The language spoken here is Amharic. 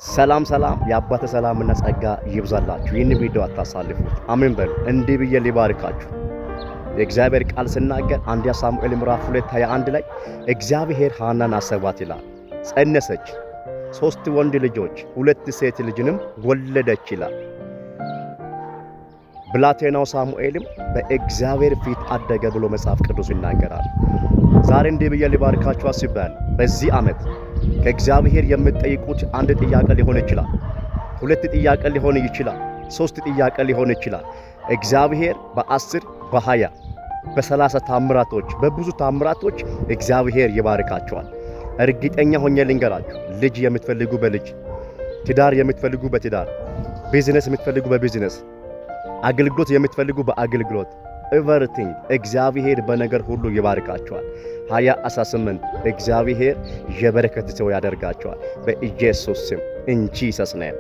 ሰላም ሰላም፣ የአባተ ሰላምና ጸጋ ይብዛላችሁ። ይህን ቪዲዮ አታሳልፉት። አሜን በሉ። እንዲህ ብዬ ሊባርካችሁ የእግዚአብሔር ቃል ስናገር አንደኛ ሳሙኤል ምዕራፍ 2 21 ላይ እግዚአብሔር ሐናን አሰባት ይላል። ጸነሰች፣ ሶስት ወንድ ልጆች ሁለት ሴት ልጅንም ወለደች ይላል። ብላቴናው ሳሙኤልም በእግዚአብሔር ፊት አደገ ብሎ መጽሐፍ ቅዱስ ይናገራል። ዛሬ እንዲህ ብዬ ሊባርካችሁ አስቤያለሁ። በዚህ ዓመት ከእግዚአብሔር የምትጠይቁት አንድ ጥያቄ ሊሆን ይችላል፣ ሁለት ጥያቄ ሊሆን ይችላል፣ ሶስት ጥያቄ ሊሆን ይችላል። እግዚአብሔር በ10 በ20 በ30 ታምራቶች በብዙ ታምራቶች እግዚአብሔር ይባርካቸዋል። እርግጠኛ ሆኜ ልንገራችሁ፣ ልጅ የምትፈልጉ በልጅ፣ ትዳር የምትፈልጉ በትዳር፣ ቢዝነስ የምትፈልጉ በቢዝነስ፣ አገልግሎት የምትፈልጉ በአገልግሎት፣ everything እግዚአብሔር በነገር ሁሉ ይባርካቸዋል። 2018 እግዚአብሔር የበረከት ሰው ያደርጋቸዋል። በኢየሱስ ስም in Jesus name።